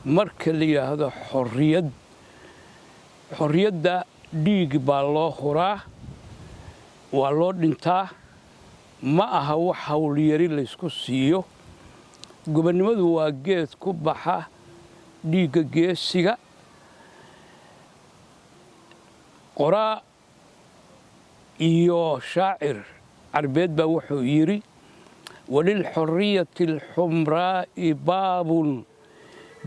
Marka la yidhaahdo xorriyad, xorriyadda dhiig baa loo huraa, waa loo dhintaa, ma aha wax hawlyari laysku siiyo. Gobonnimadu waa geed ku baxa dhiigga geesiga. Qoraa iyo shaacir Carbeed baa wuxuu yidhi: "Walilxorriyati alxumraa'i baabun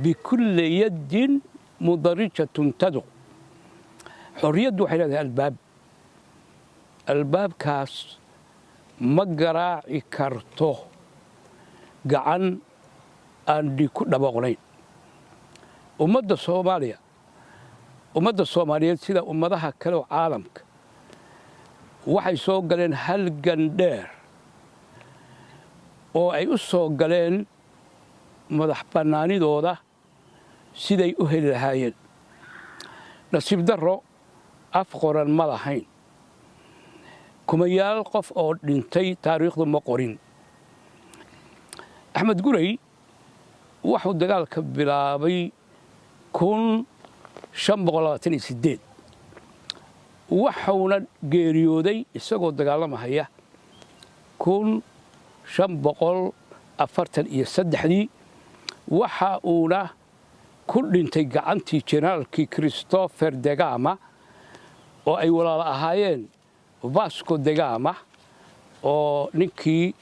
bikulli yaddin mudarijatun taduq." Xorriyaddu waxay leedahay albaab, albaabkaas ma garaaci karto gacan aan dhiig ku dhaboqnayn. Ummadda Soomaaliya, ummadda Soomaaliyeed, sida ummadaha kale oo caalamka, waxay soo galeen halgan dheer oo ay u soo galeen madax bannaanidooda siday u heli lahaayeen. Nasiib darro, af qoran ma lahayn. Kumayaal qof oo dhintay taariikhdu ma qorin. Axmed Gurey wuxuu dagaalka bilaabay 1528, wuxuuna geeriyooday isagoo dagaalamahaya 1543-dii. Waxa uuna ku dhintay gacantii jenaraalkii Christopher Degama, oo ay walaalo ahaayeen Vasco Degama, oo ninkii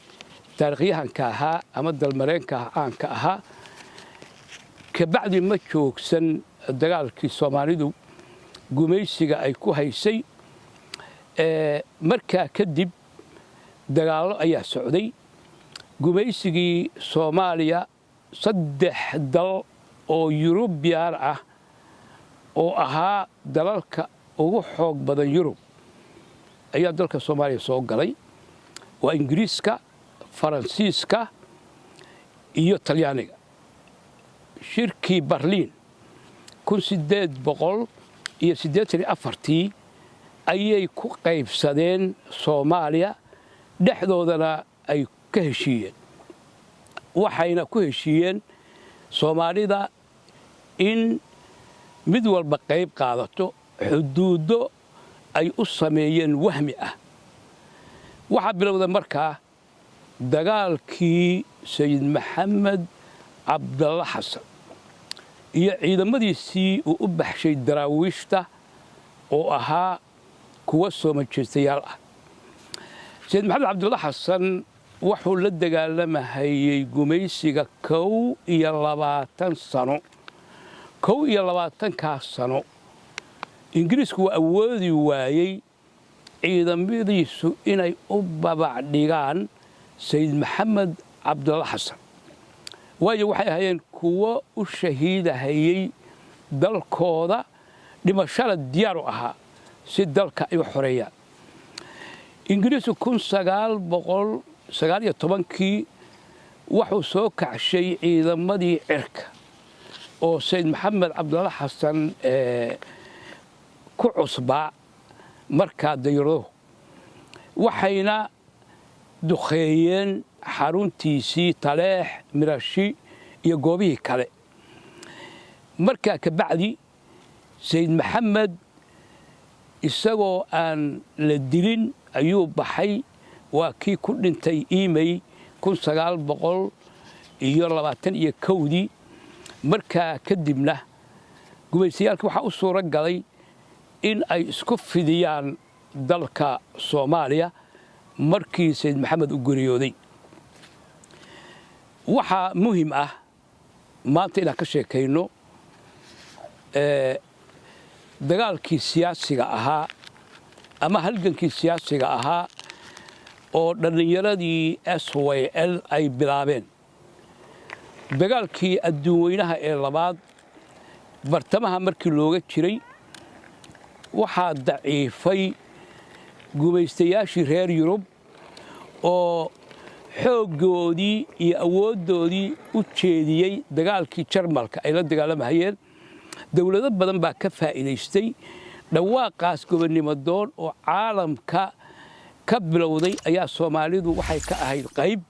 taariikhyahanka ahaa ama dalmareenka caanka ahaa. Kabacdi ma joogsan dagaalkii Soomaalidu gumaysiga ay ku haysay. Markaa kadib dagaallo ayaa socday. Gumaysigii Soomaaliya, saddex dal oo Yurubiyaan ah oo ahaa dalalka ugu xoog badan Yurub ayaa dalka Soomaaliya soo galay: waa Ingiriiska, Faransiiska iyo Talyaaniga. Shirkii Barliin 1884-tii ayay ku qaybsadeen Soomaaliya, dhexdoodana ay ka heshiiyeen. Waxayna ku heshiiyeen Soomaalida in mid walba qayb qaadato, xuduuddo ay u sameeyeen wahmi ah. Waxaa bilowda markaa dagaalkii Sayid Maxamed Cabdalla Xasan iyo ciidamadiisii uu u baxshay Daraawiishta, oo ahaa kuwa soo majeestayaal ah. Sayid Maxamed Cabdulla Xasan wuxuu la dagaalamahayey gumaysiga 21 sano. 21-kaas sano Ingiriisku waa awoodi waayey ciidamadiisu inay u babac dhigaan Sayid Maxamed Cabdulla Xasan, waayo waxay ahaayeen kuwo u shahiidahayey dalkooda, dhimashada diyaaru ahaa si dalka ay u xoreeyaan. Ingiriisku 1919-kii wuxuu soo kacshay ciidamadii cirka oo Sayid Maxamed Cabdulla Xasan ku cusbaa markaa dayaraduhu, waxayna duqeeyeen xaruntiisii Taleex, Mirashi iyo goobihii kale. Markaa ka bacdi Sayid Maxamed isagoo aan la dilin ayuu baxay. Waa kii ku dhintay imey 1921-dii. Markaa kadibna gumaystayaalkii waxaa u suuro galay in ay isku fidiyaan dalka Soomaaliya markii Sayid Maxamed u geeriyooday. Waxaa muhim ah maanta inaan ka sheekayno dagaalkii siyaasiga ahaa ama halgankii siyaasiga ahaa oo dhallinyaradii SYL ay bilaabeen. Dagaalkii adduun weynaha ee labaad bartamaha markii looga jiray, waxaa daciifay gumaystayaashii reer Yurub oo xooggoodii iyo awooddoodii u jeediyey dagaalkii Jarmalka ay la dagaalamahayeen. Dowlado badan baa ka faa'iidaystay dhawaaqaas gobonnimo doon oo caalamka ka bilowday. Ayaa Soomaalidu waxay ka ahayd qayb.